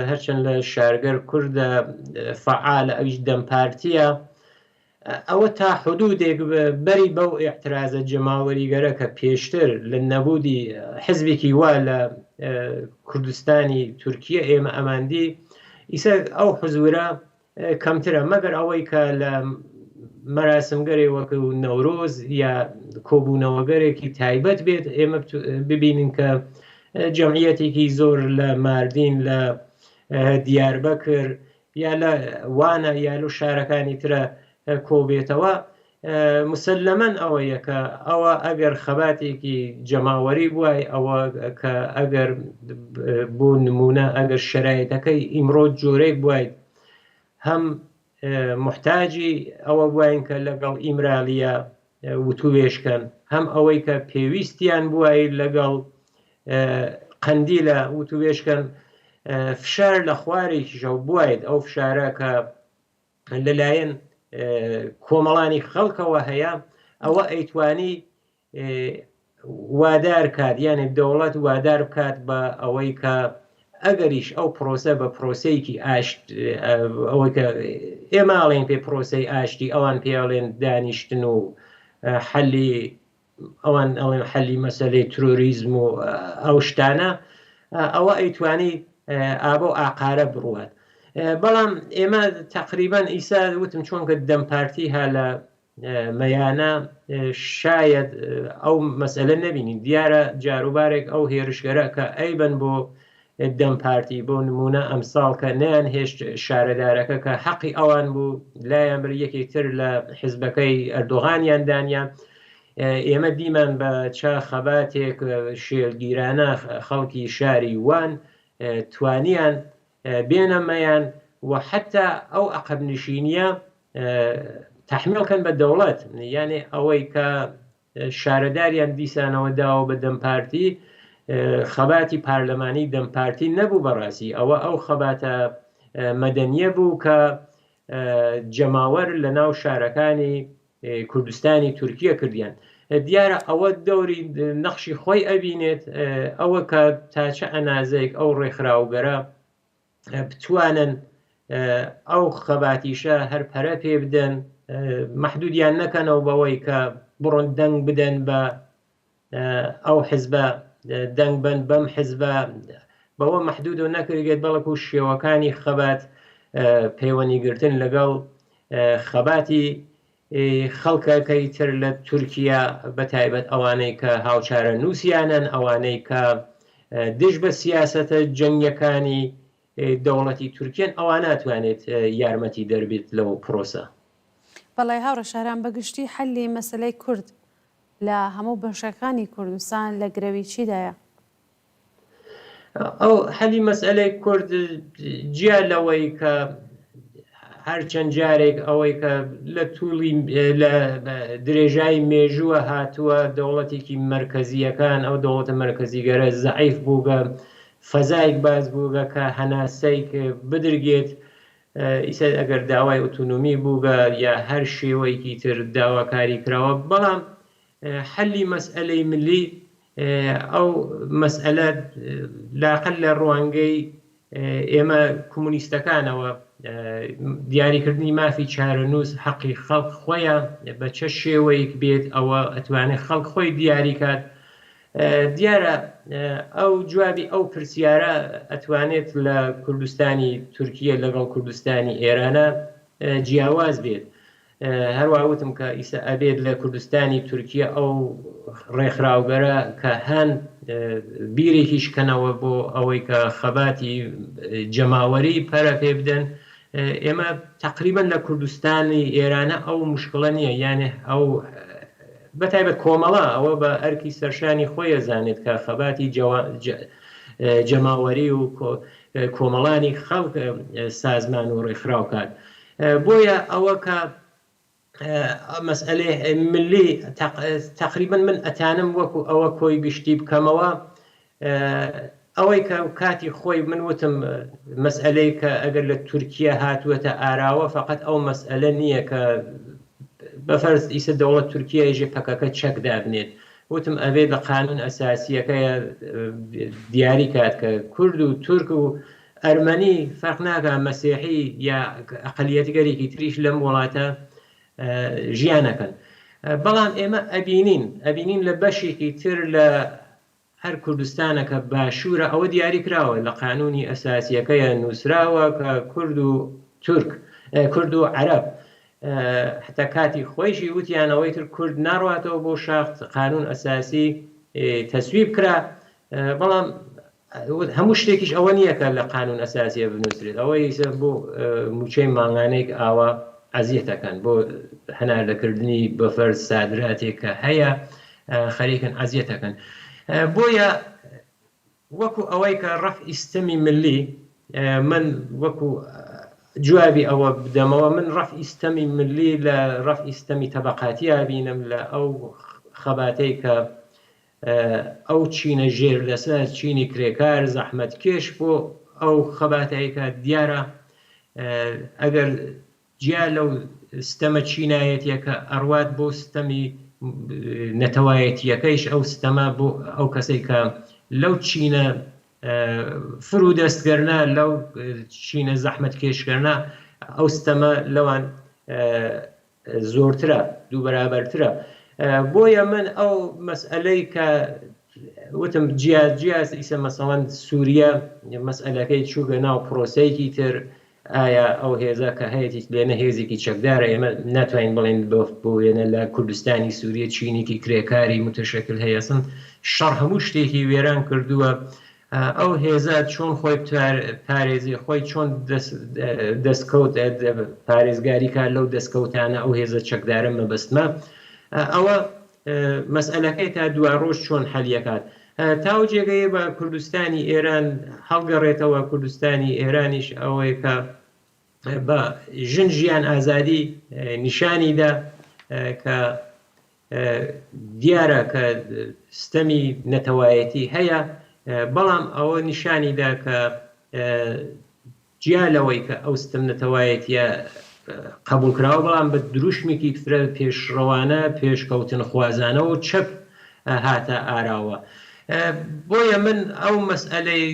هەرچەند لە شارگەر کوردە فەعالە، ئەویش دەم پارتیە، ئەوە تا حدودێک بەری بەو ئیعترازە جەماوەریگەرە کە پێشتر لە نەبوودی حزبێکی وا لە کوردستانی تورکیە ئێمە ئەماندی، ئیسە ئەو حزورە کەمترە مەگەر ئەوەی کە لە مەراسمگەرێ وەکو نەورۆز یا کۆبوونەوەگەرێکی تایبەت بێت ئێمە ببینین کە جەمعیەتێکی زۆر لە ماردین لە دیاربەکر یا لە وانە یا لە شارەکانی ترە کۆبێتەوە مسلەمەن ئەوەیە کە ئەوە ئەگەر خەباتێکی جەماوەری بوای ئەوە کە ئەگەر بۆ نمونە ئەگەر شەرایتەکەی ئیمڕۆ جۆرێک بوایت هەم محتاجی ئەوە بواین کە لەگەڵ ئیمرالیە وتووێژ کەن، هەم ئەوەی کە پێویستیان بووای لەگەڵ قەندیلە وتووێژ کەن، فشار لە خوارێکیشەوە بوایت، ئەو فشارە کە لەلایەن کۆمەڵانی خەڵکەوە هەیە، ئەوە ئەیتوانی وادار کات، یانێ دەوڵەت وادار بکات بە ئەوەی کە ئەگەریش ئەو پرۆسە بە پرۆسەیەکی ئاشت، ئەوەی کە ئێمە ئەڵێن پێ پرۆسەی ئاشتی، ئەوان پێ ئەڵێن دانیشتن و حەلی، ئەوان ئەڵێن حەلی مەسەلەی ترۆریزم و ئەو شتانە، ئەوە ئەیتوانی ئابە و ئاقارە بڕوات. بەڵام ئێمە تەقریبەن ئیسا وتم چۆنکە دەم پارتی ها لە مەیانە شایەد ئەو مەسئلە نەبینین. دیارە جاروبارێک ئەو هێرشگەرە کە ئەیبەن بۆ دەم پارتی، بۆ نمونە ئەمساڵ کە نەیان هێشت شارەدارەکە کە حەقی ئەوان بوو لایان بر، یەکێک تر لە حزبەکەی ئەردۆغانیان دانیا. ئێمە دیمان بە چە خەباتێک شێلگیرانە خەڵکی شاری وان توانیان بێنە مەیان و حەتا ئەو عەقەبنشینیە تەحمیڵ کەن بە دەوڵەت، یانێ ئەوەی کە شارەداریان دیسانەوە داوە بە دەم پارتی، خەباتی پارلەمانی دەم پارتی نەبوو بەڕاستی، ئەوە ئەو خەباتە مەدەنیە بوو کە جەماوەر لە ناو شارەکانی کوردستانی تورکیە کردیان. دیارە ئەوە دەوری نەخشی خۆی ئەبینێت، ئەوە کە تا چە ئەنازەیەک ئەو ڕێکخراوگەرە بتوانن ئەو خەباتیشە هەر پەرە پێ بدەن، مەحدودیان نەکەنەوە بەوەی کە بڕۆن دەنگ بدەن بە ئەو حزبە، دەنگ بن بەم حزبە، بەوە مەحدود و نەکرێت، بەڵکو شێوەکانی خەبات، پەیوەندیگرتن لەگەڵ خەباتی خەڵکەکەی تر لە تورکیا، بە تایبەت ئەوانەی کە هاوچارەنووسیانن، ئەوانەی کە دژ بە سیاسەتە جەنگیەکانی دەوڵەتی تورکیەن، ئەوە ناتوانێت یارمەتی دەربێت لەو پرۆسە. بەڵێ هاوڕێ شاران، بە گشتی حەلی مەسەلەی کورد لە هەموو بەشەکانی کوردستان لە گرەوی چیدایە؟ ئەو حەلی مەسئەلەی کورد جیا لەوەی کە هەر چەند جارێک ئەوەی کە لە توڵی لە درێژای مێژووە هاتووە دەوڵەتێکی مەرکەزیەکان ئەو دەوڵەتە مەرکەزیگەرە زەعیف بووگە فەزایک باز بووگە کە هەناسەیک بدرگێت ئیسە ئەگەر داوای ئۆتۆنۆمی بووگە یا هەر شێوەیەکی تر داواکاری کراوە بەڵام حەلی مەسئەلەی ملی ئەو مەسئەلە لاقل لە ڕوانگەی ئێمە کۆمۆنیستەکانەوە دیاریکردنی مافی چارەنووس حەقی خەڵک خۆیە بە چە شێوەیەک بێت ئەوە ئەتوانێت خەڵک خۆی دیاریکات دیارە ئەو جوابی ئەو پرسیارە ئەتوانێت لە کوردستانی تورکیە لەگەڵ کوردستانی ئێرانە جیاواز بێت هەروا وتم کە ئیسە ئەبێت لە کوردستانی تورکیە ئەو ڕێکخراوگەرە کە هەن بیرێکیش کەنەوە بۆ ئەوەی کە خەباتی جەماوەری پەرە پێ بدەن. ئێمە تەقریبەن لە کوردستانی ئێرانە ئەو مشکڵە نییە، یانێ ئەو بە تایبەت کۆمەڵە ئەوە بە ئەرکی سەرشانی خۆی ئەزانێت کە خەباتی جەماوەری و کۆمەڵانی خەڵک سازمان و ڕێکخراو کات. بۆیە ئەوە کە مەسئەلەی ملی تەقریبەن من ئەتانم وەکو ئەوە کۆی گشتی بکەمەوە ئەوەی کە کاتی خۆی من وتم مەسئەلەی کە ئەگەر لە تورکیا هاتووەتە ئاراوە فقط ئەو مەسئەلە نییە کە بە فەرز ئیسە دەوڵەت تورکیایژێ پەکەکە چەک دابنێت وتم ئەبێت لە قانون ئەساسیەکەیە دیاری کات کە کورد و تورک و ئەرمەنی فەرق ناکا مەسیحی یا ئەقەلیەتگەرێکی تریش لەم وڵاتە ژیانەکەن بەڵام ئێمە ئەبینین ئەبینین لە بەشێکی تر لە هەر کوردستانەکە باشوورە ئەوە دیاری کراوە لە قانونی ئەساسیەکەیە نووسراوە کە کورد و تورک کورد و عەرەب حتا کاتی خۆیشی وتیان ئەوەی تر کورد ناڕواتەوە بۆ شاخ قانون ئەساسی تەسویب کرا بەڵام هەموو شتێکیش ئەوە نییە کە لە قانون ئەساسیە بنووسرێت ئەوە ئیسە بۆ موچەی مانگانەیەک ئاوا ئەزیەتەکەن بۆ هەناردەکردنی بەفەر سادراتێک کە هەیە خەریکن ئەزیەتەکەن بۆیە وەکو ئەوەی کە ڕەفعی ستەمی ملی من وەکو. جوابی ئەوە بدەمەوە من ڕەفعی ستەمی ملی لە ڕەفعی ستەمی تەبەقاتی ئەبینم لە ئەو خەباتەی کە ئەو چینە ژێر دەسە چینی کرێکار زەحمەتکێش بۆ ئەو خەباتەی کە دیارە ئەگەر جیا لەو ستەمە چینایەتیە کە ئەڕوات بۆ ستەمی نەتەوایەتیەکەیش ئەو ستەمە بۆ ئەو کەسەی کە لەو چینە فرو دەستگەرنە لەو چینە زەحمەتکێشگەرنە ئەو ستەمە لەوان زۆرترە دوو بەرابەرترە بۆیە من ئەو مەسئەلەی کە وتم جیا جیاز ئیسە مەسەڵەن سووریە مەسئەلەکەی چووگە ناو پرۆسەیەکی تر ئایا ئەو هێزە کە هەیەتی لێنە هێزێکی چەکدارە ئێمە ناتوانین بڵێن بۆ وێنە لە کوردستانی سووریە چینێکی کرێکاری متشکل هەیە سن شەڕ هەموو شتێکی وێران کردووە ئەو هێزە چۆن خۆی پارێزی خۆی چۆن دەستکەوت پارێزگاری کار لەو دەستکەوتانە ئەو هێزە چەکدارە مەبەستمە ئەوە مەسئەلەکەی تا دواڕۆژ چۆن حەلیەکات تاو جێگەیە بە کوردستانی ئێران هەڵگەڕێتەوە کوردستانی ئێرانیش ئەوەیە کە بە ژن ژیان ئازادی نیشانی دا کە دیارە کە ستەمی نەتەوایەتی هەیە بەڵام ئەوە نیشانی دا کە جیا لەوەی کە ئەو ستەم نەتەوایەتیە قەبوڵکراوە بەڵام بە دروشمێکی فرە پێشڕەوانە پێشکەوتنخوازانە و چەپ هاتە ئاراوە بۆیە من ئەو مەسئەلەی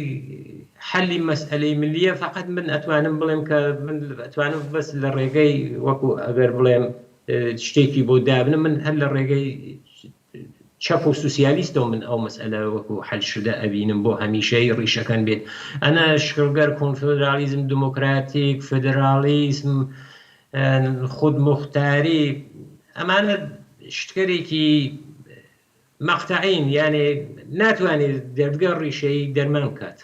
حەلی مەسئەلەی ملیە فقط من ئەتوانم بڵێم کە من ئەتوانم بەس لە ڕێگەی وەکو ئەگەر بڵێم شتێکی بۆ دابنم من هەر لە ڕێگەی چەپ و سوسیالیستەوە من ئەو مەسئەلە وەکو حەل شدە ئەبینم بۆ هەمیشەیی ڕیشەکەن بێت ئەنا شکڵگەر کۆنفدرالیزم دموکراتیک فدرالیسم خودموختاری ئەمانە شتگەرێکی مەقتەعین یانێ ناتوانێت دەردگە ڕیشەیی دەرمان بکات.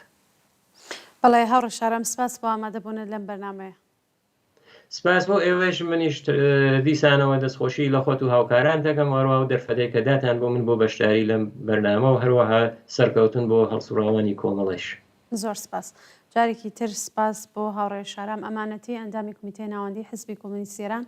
بەڵێ هاوڕێ شارام سپاس بۆ ئامادەبوونت لەم بەرنامەیە. سپاس بۆ ئێوەش منیش دیسانەوە دەستخۆشی لە خۆت و هاوکاران دەکەم هەروەها ئەو دەرفەتەی کە داتان بۆ من بۆ بەشداری لەم بەرنامە و هەروەها سەرکەوتن بۆ هەڵسوڕاوانی کۆمەڵەش. زۆر سپاس. جارێکی تر سپاس بۆ هاوڕێ شارام ئەمانەتی ئەندامی کومیتەی ناوەندی حزبی کۆمۆنیستی ئێران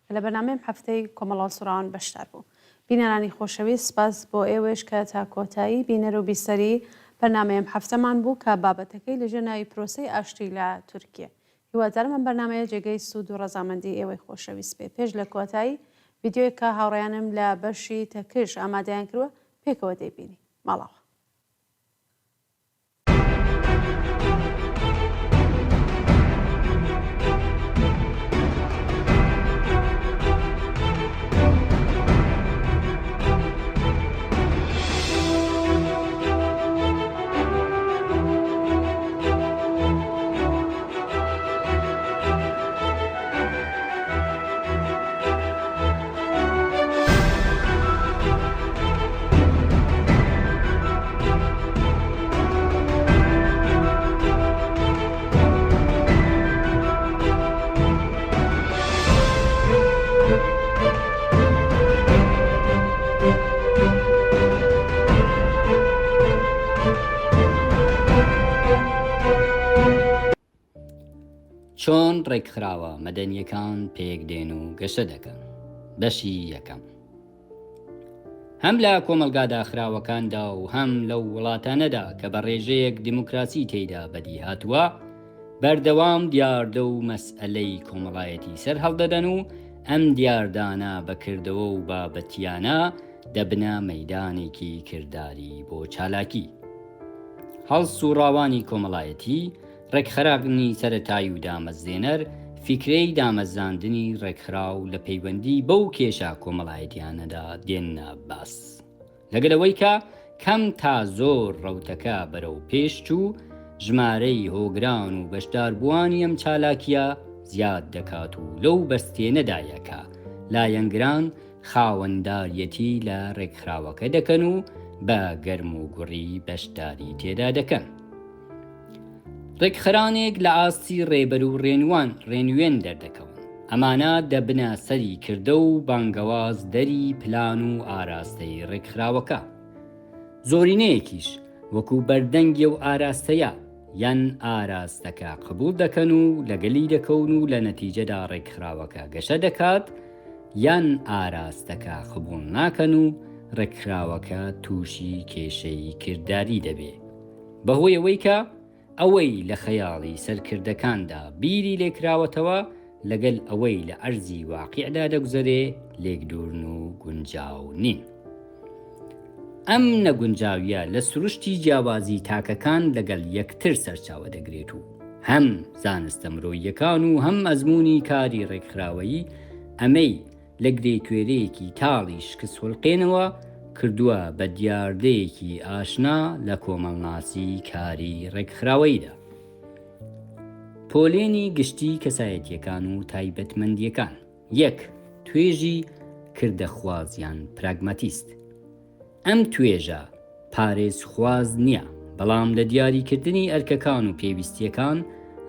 کە لە بەرنامەی ئەم هەفتەی کۆمەڵە هەڵسوڕاوان بەشدار بوو. بینەرانی خۆشەویست سپاس بۆ ئێوەیش کە تا کۆتایی بینەر و بیسەری بەرنامەی ئەم هەفتەمان بوو کە بابەتەکەی لەژێر ناوی پرۆسەی ئاشتی لە تورکیە هیوادارم ئەم بەرنامەیە جێگەی سوود و ڕەزامەندی ئێوەی خۆشەویست بێ. پێش لە کۆتایی ڤیدیۆیەک کە هاوڕێیانم لە بەشی تەکش ئامادەیان کردوە پێکەوە دەیبینین. ماڵاوا. چۆن ڕێکخراوە مەدەنیەکان پێک دێن و گەشە دەکەن؟ بەشی یەکەم. هەم لە کۆمەڵگا داخراوەکاندا و هەم لەو وڵاتانەدا کە بە ڕێژەیەک دیموکراسی تێیدا بەدی هاتووە، بەردەوام دیاردە و مەسئەلەی کۆمەڵایەتی سەر هەڵدەدەن و ئەم دیاردانە بە کردەوە و بابەتیانە دەبنە مەیدانێکی کرداری بۆ چالاکی هەڵسوڕاوانی کۆمەڵایەتی، ڕێکخەرانی سەرەتایی و دامەزرێنەر، فیکرەی دامەزراندنی ڕێکخراو لە پەیوەندی بەو کێشە کۆمەڵایەتیانەدا دێننە باس. لەگەل ئەوەی کە کەم تا زۆر ڕەوتەکە بەرەو پێش چوو، ژمارەی هۆگران و بەشداربووانی ئەم چالاکییە زیاد دەکات و لەو بەستێنەدایە کە لایەنگران خاوەنداریەتی لە ڕێکخراوەکە دەکەن و بە گەرموگوڕی بەشداری تێدا دەکەن. ڕێکخەرانێک لە ئاستی ڕێبەر و ڕێنوان، ڕێنوێن دەردەکەون. ئەمانە دەبنە سەری کردە و بانگەواز دەری پلان و ئاراستەی ڕێکخراوەکە. زۆرینەیەکیش وەکو بەردەنگی ئەو ئاراستەیە. یان ئاراستەکە قبوڵ دەکەن و لەگەلی دەکەون و لە نەتیجەدا ڕێکخراوەکە گەشە دەکات، یان ئاراستەکە قبوڵ ناکەن و ڕێکخراوەکە تووشی کێشەی کرداری دەبێ بەهۆی ئەوەی کە ئەوەی لە خەیاڵی سەرکردەکاندا بیری لێکراوەتەوە لەگەل ئەوەی لە ئەرزی واقیعدا دەگوزەرێ لێک دوورن و گونجاو نین. ئەم نەگونجاویە لە سروشتی جیاوازی تاکەکان لەگەل یەکتر سەرچاوە دەگرێت و هەم زانستە مرۆییەکان و هەم ئەزموونی کاری ڕێکخراوەیی ئەمەی لە گرێکوێرەیەکی تاڵی شکستخولقێنەوە کردووە بە دیاردەیەکی ئاشنا لە کۆمەڵناسی کاری ڕێکخراوەییدا. پۆلێنی گشتی کەسایەتییەکان و تایبەتمەندییەکان. یەک، توێژی کردەخواز یان پراگماتیست. ئەم توێژە پارێزخواز نییە، بەڵام لە دیاریکردنی ئەرکەکان و پێویستییەکان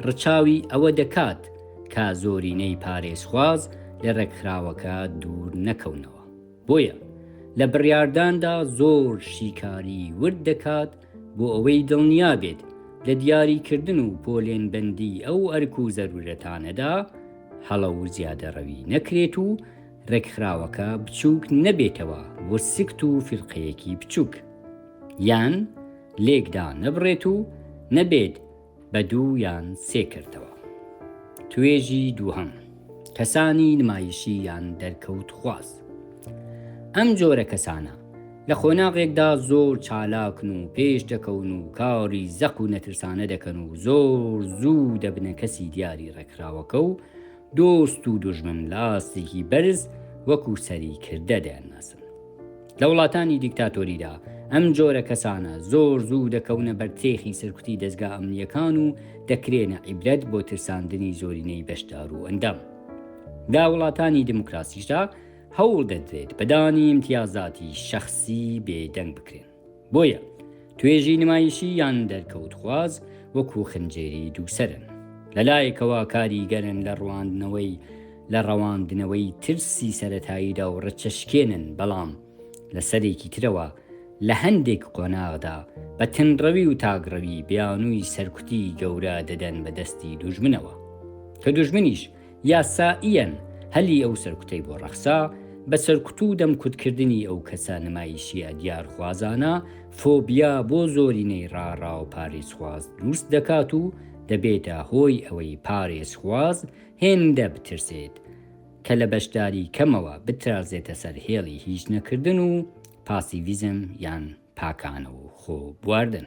ڕچاوی ئەوە دەکات کە زۆرینەی پارێزخواز لە ڕێکخراوەکە دوور نەکەونەوە. بۆیە لە بڕیارداندا زۆر شیکاریی ورد دەکات بۆ ئەوەی دڵنیا بێت لە دیاریکردن و پۆلێنبەندیی ئەو ئەرک و زەرورەتانەدا هەڵە و زیادەڕەوی نەکرێت و ڕێکخراوەکە بچووک نەبێتەوە بۆ سکت و فیرقەیەکی بچووک یان لێک دانەبڕێت و نەبێت بە دوو یان سێ کەرتەوە. توێژی دووهەم، کەسانی نمایشی یان دەرکەوتخواز. ئەم جۆرە کەسانە لە قۆناغێکدا زۆر چالاکن و پێش دەکەون و کاری زەق و نەترسانە دەکەن و زۆر زوو دەبنە کەسی دیاری ڕێکخراوەکە و دۆست و دوژمن لە ئاستێکی بەرز وەکو سەری کردە دەیانناسن. لە وڵاتانی دیکتاتۆریدا ئەم جۆرە کەسانە زۆر زوو دەکەونە بەر تێخی سەرکوتی دەزگا ئەمنییەکان و دەکرێنە عیبرەت بۆ ترساندنی زۆرینەی بەشدار و ئەندام. لە وڵاتانی دیموکراسیشدا هەوڵ دەدرێت بە دانی ئیمتیازاتی شەخسی بێدەنگ بکرێن. بۆیە توێژی نمایشی یان دەرکەوتخواز وەکو خنجێری دووسەرن. لە لایەکەوە کاریگەرن لە ڕواندنەوەی لە ڕەواندنەوەی ترسی سەرەتاییدا و ڕچەشکێنن، بەڵام لە سەرێکی ترەوە لە هەندێک قۆناغدا بە تنڕەوی و تاکڕەوی بیانووی سەرکوتی گەورە دەدەن بە دەستی دوژمنەوە. کە دوژمنیش یاسائیەن هەلی ئەو سەرکوتەی بۆ ڕەخسا، بە سەرکوت و دەمکوتکردنی ئەو کەسە نمایشییە دیارخوازانە، فۆبیا بۆ زۆرینەی ڕاڕا و پارێزخواز دروست دەکات و دەبێتە هۆی ئەوەی پارێزخواز هێندە بترسێت کە لە بەشداری کەمەوە بترازێتە سەر هێڵی هیچ نەکردن و پاسیڤیزم یان پاکانە و خۆ بواردن.